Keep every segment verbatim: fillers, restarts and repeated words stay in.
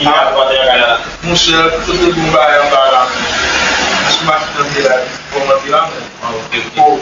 Monchè, kote bon bagay anba la, men. Sou machin nan te la, pou mwen te la, men. Ah, ok, ok. Oh,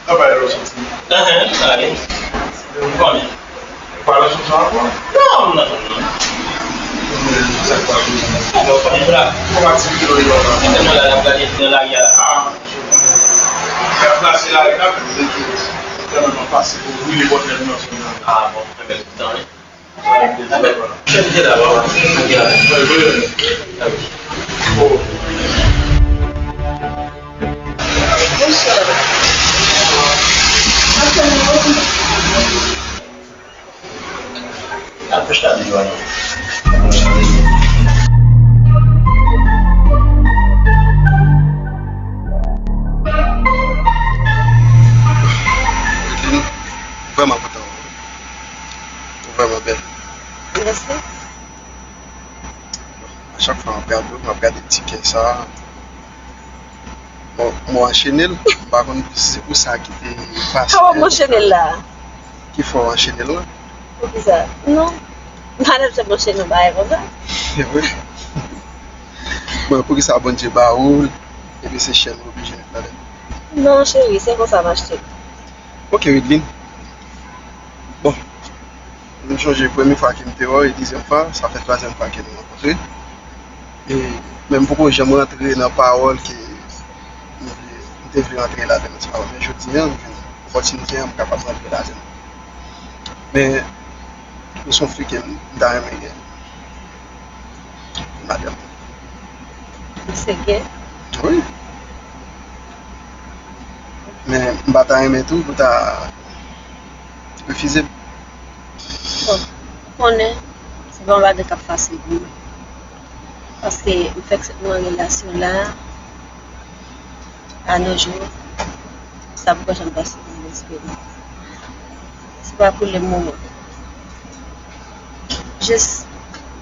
travay la soti. Ahan, sa ale. Ou konnen. Ou pa nan soti ankò? Non, non, non. Sa k pa vle. Ou konnen la. Kòman ti videyo li la? Mwen la, la gade nan lari a. Ah, je konnen. Lè ap pase lari la, pou vle ke, kanmenm ap pase pou vire bò tèt nan sou nan. Ah, bon, enben, tout tan, wi. Vrèman kontan wè w. Ou vrèman bèl. Mèsi. A chak fwa m ap gade w, m ap gade ti kè sa. Bon, m anchene l, m pa konn si se pou sa ki te pase. Kòman m anchene l la? Ki fè w anchene l la? Poukisa? Non. M pa t ap janm anchene yon bagay konsa. Se vre? Bon, poukisa Bondye ba ou l, epi se chèn ou oblije met ladan l? Non, cheri, se konsa m achte l. Ok, Wideline. Bon, m chonje premye fwa ke m te wè w e dezyèm fwa, sa fè twazyèm fwa ke nou rankontre. E, men m poko janm rantre nan pawòl ke m vle, m te vle rantre ladan l ansanm avè w. Men jodi a, m jwenn opòtinite an, m kapab rantre ladan l. Men, ou se yon fi ke m ta renmen gen. Madanm. Se gen? Wi. Men m pa ta renmen tou pou ta refize m. Bon, ou konnen, se pa yon bagay k ap fasil pou mwen. Paske m fèk sot nan relasyon la, a nos jours, sa poko janm pase nan lespri m. Se pa pou le moman. Jis,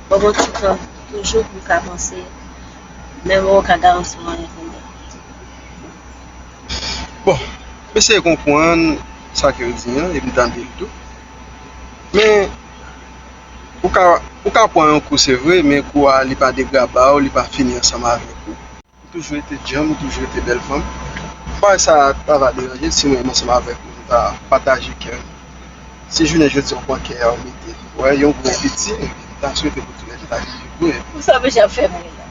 ban mwen ti tan toujou pou m ka panse, men mwen ka garanti w anyen kounye a. Bon, m eseye konprann sa ke w di an, epi m tande l tou. Men, ou ka, ou ka pran yon kou, se vre, men kou a, li pa degraba w, li pa fini ansanm avèk ou. Ou toujou rete djanm, ou toujou rete bèl fanm. Bagay sa a ta va deranje si mwen menm ansanm avèk ou, nou ta pataje kè nou. Si jounen jodi a ou pran kè a ou mete, wè, yon gwo piti, m ta swete pou toulède ta viv gwo. Pou sa mesye ap fè m ri la?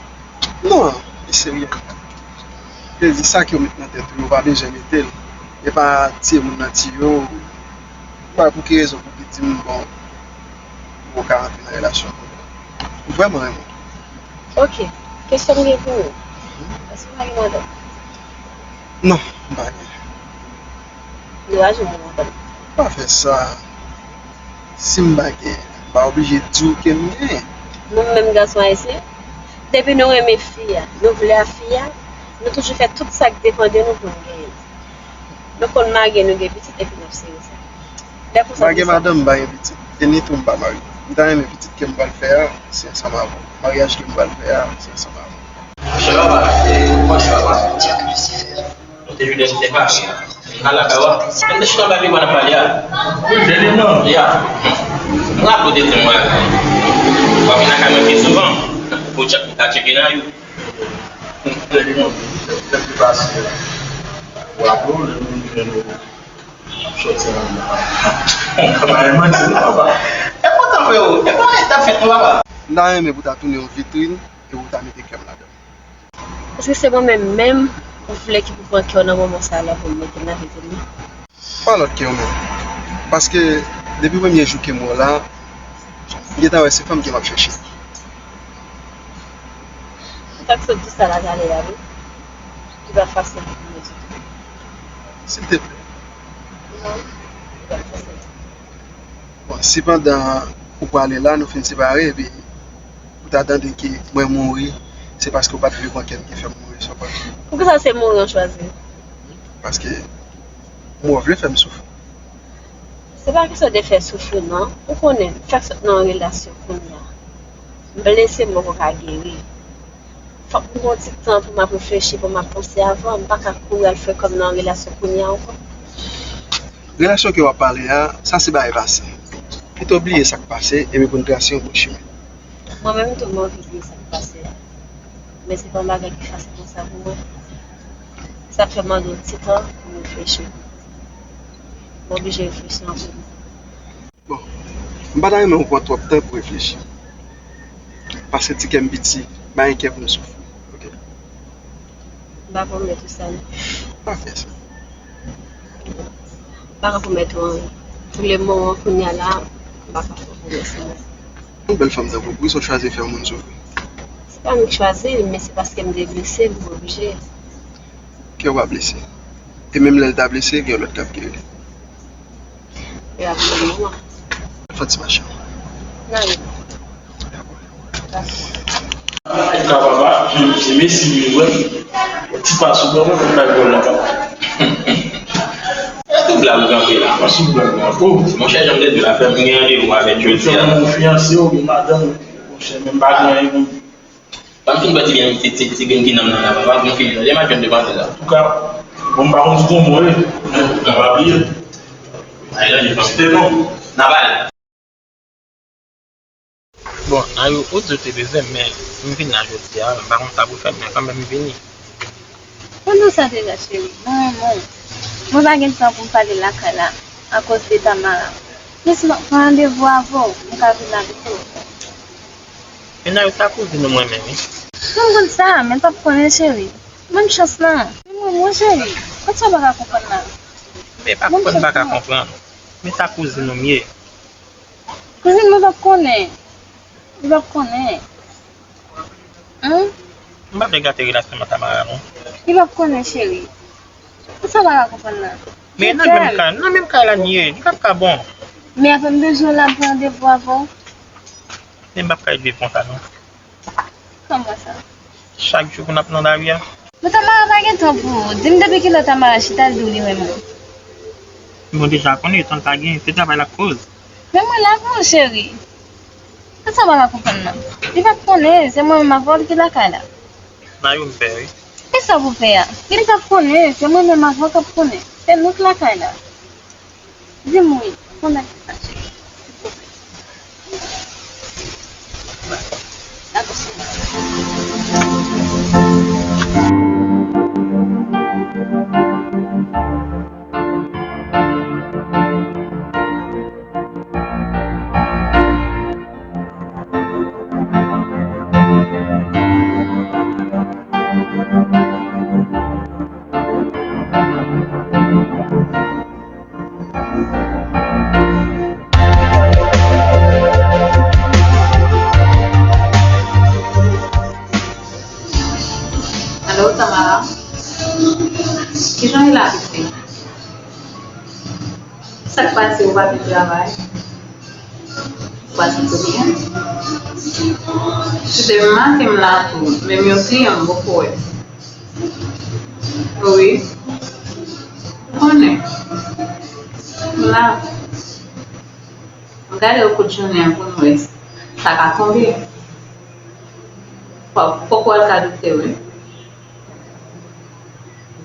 Non, li serye. Vle di sa ke w met nan tèt ou, ou pa bezwen mete l. E pa tiye moun nan tiye w. Ou pa wè pou ki rezon pou ki di m, bon, ou ka rantre nan relasyon kounye a. Ou vrèman renmen. Ok. Kesyon m gen pou ou. Èske w pa gen madanm? Non, m pa gen. Nou pa janm gen madanm. Pa fè sa. Si m pa gen, m pa oblije di w ke m gen. Nou menm gason ayisyen, depi nou renmen fi a, nou vle a fi a, nou toujou fè tout sa k depann de nou pou n genyen l. Nou konn marye, nou gen pitit, epi n ap sere sa. Lè konsa, m pa gen madanm, m pa gen pitit, e ni tou m pa marye. M ta renmen pitit ke m pral fè a, se ansanm avè w. Maryaj ke m pral fè a, se ansanm avè w. Mwen te jwenn separe. Ala kawa. Mwen te chita anba pye bò n ap pale a. Ya. Mwen raple w de tout mwen. W ap vin lakay mwen pi souvan. Pou tchèk, pou ta tcheke nan yo. Lè ki monte, lè ki pase. W ap wè w, lè nou jwenn ou soti anba. Anba e manti, non, papa. E kontan, freo. E pa e t ap fèt, non, papa. M ta renmen pou ta tounen yon vitrin e pou ta mete kè m ladan l. Èske se mwen menm menm ou vle ki pou pran kè w nan moman sa a la pou m mete l nan vitrin nan? Pa lòt ke ou menm. Paske, depi premye jou ke m wè w la, m gentan wè se fanm ke m ap chèche. M t ap sot di sa la talè a, wi. Li pa fasil pou mwen ditou. Silteplè. Non, li pa fasil. Bon, si pandan ou prale la, nou fin separe, epi ou ta tande ke mwen mouri, se paske ou pa t vle pran kè m ki fè m mouri, sa w panse? Poukisa se mouri w chwazi? Paske m wè w vle fè m soufri. Se pa kesyon de fè soufri, non. Ou konnen, m fèk sot nan yon relasyon kounye a. M blese, m poko ka geri. Fòk m pran ti tan pou m ap reflechi, pou m ap panse avan. M pa ka kouri al fè kò m nan yon relasyon kounye a ankò. Relasyon ke w ap pale a, sa se bagay pase. Pito bliye sa k pase, epi pou n trase yon bon chimen. Mwen menm tou, mwen anvi bliye sa k pase a. Men se pa yon bagay ki fasil konsa pou mwen. Sa fè m mande yon ti tan pou m reflechi. M oblije reflechi anpil. Bon, m pa ta renmen w pran twòp tan pou reflechi. Paske ti kè m piti, m pa gen kè pou m soufri. Oke? M pa pwomèt ou sa, non. Pa fè sa. M pa ka pwomèt ou anyen. Pou le moman, kounye a la, m pa ka fè pwomès, non. Yon bèl fanm tankou w, poukisa w chwazi fè yon moun soufri? Se pa mwen k chwazi l, men se paske m te blese, m oblije. Kè w pa blese. E menm lè l ta blese, gen yon lòt k ap geri li. E ap geri mwen. Fè ti mache. Nan. Ka papa, se mesi li wè. Ti pa sou bò mwen, mwen pa gòl la papa. E tout blag ou kanpe la, pa sou blag la. Oh, monchè, jan m te di w la, fè m gen randevou avèk jodi a. Ou fiyanse, ou gen madanm, monchè, men m pa gen anyen pou m. Ban m fin bati byen ti, ti, ti grenn ki nanm nan la, papa, pou m fini. Lè m ap jwenn depanse la. Antouka, bon, m pa konn si gon mwen, men m pa bliye. Ay, la, je pense que non. N ap ale. Bon, Ayou, ou di w te bezwen m, men m vin la jodi a, m pa konn sa pou fè, men kanmenm m vini. Mwen di w sa deja, cheri, mwen renmen w. Mwen pa gen tan pou m pale lakay la, akoz de Tamara. Plis mwen pran randevou avè w, m ka vin abite w. Men Ayou, sa kouzin ou mwen menm, wi. Mwen konn sa, men l p ap konnen, cheri. Ban m chans lan. Men mwen, mwen, cheri, kòman sa w pa ka konprann la? Men pa konprann, pa ka konprann. Men sa kouzin ou m ye. Kouzin mwen p ap konnen. Li p ap konnen. Hen? M pa vle gate relasyon m ak Tamara, non. Li p ap konnen, cheri. Ou sa pa ka konprann nan. Men nan menm kay, nan menm kay la n ye. Li p ap ka bon. Men apre m bezwen w la, m pran randevou avè w. Men m p ap ka viv konsa, non. Kòman sa? Chak jou pou n ap nan lari a. Men Tamara pa gen tan pou ou. Di m depi kilè Tamara chita l di w li renmen w. Bon, deja konnen tan l pa gen, se travay l ap koz. Men mwen la pou ou, cheri. Kisa w pa ka konprann nan? Li p ap konnen, se mwen menm avè w ki lakay la. Nan yo m pè, wi. Kisa pou fè a? Li p ap konnen, se mwen menm avè w k ap konnen. Se nou k lakay la. Di m wi, konnen kisa, cheri. Dakò, cheri. Alo, Tamara. Kijan w ye la, pitit? Sa k pase, ou pa vin travay? Ou pa santi w byen? Ou te make m la tou, menm yon kliyan m poko wè. Wi. Ou konnen. M la. M gade w kout jounen an pou m wè sa ka tonbe. Fò, fòk w al ka doktè, wi.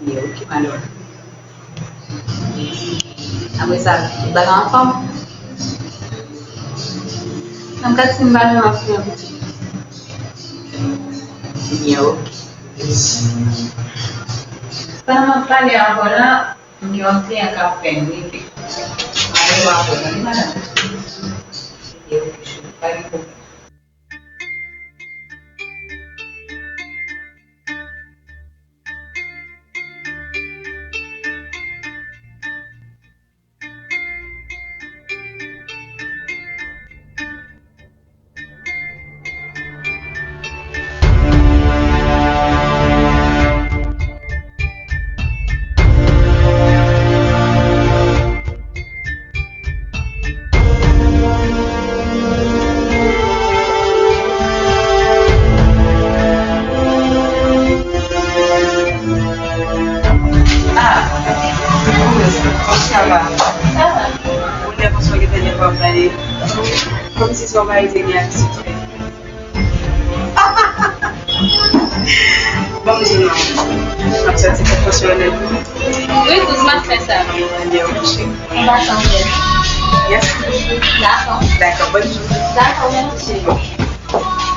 Byen, oke, madanm. Apre sa, tout bagay anfòm? Nan kat si m pa janm ap fè yon pitit. Byen, oke. Pandan m ap pale avè w la, m gen yon kliyan k ap fè m rive. M ale w apre, tande, madanm? Byen, oke, cheri, pa gen pwoblèm. Ah, kòman sa va? Sa va. Ou lè konsa w gentan gen pa w gade. Kòmsi se yon bagay te gen abitid fè. Ban m di w non. M ap sòti pou konsyon anèl pou ou. Wi, kouz, m ap fè sa. Ann al, cheri. Ann pase anpil. Mèsi. Dakò. Dakò, bòn jounen. Dakò, mèsi, cheri.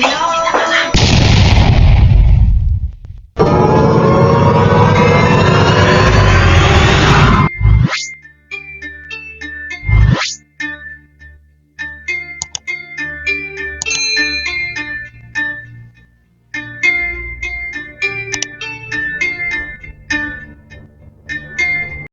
Yo,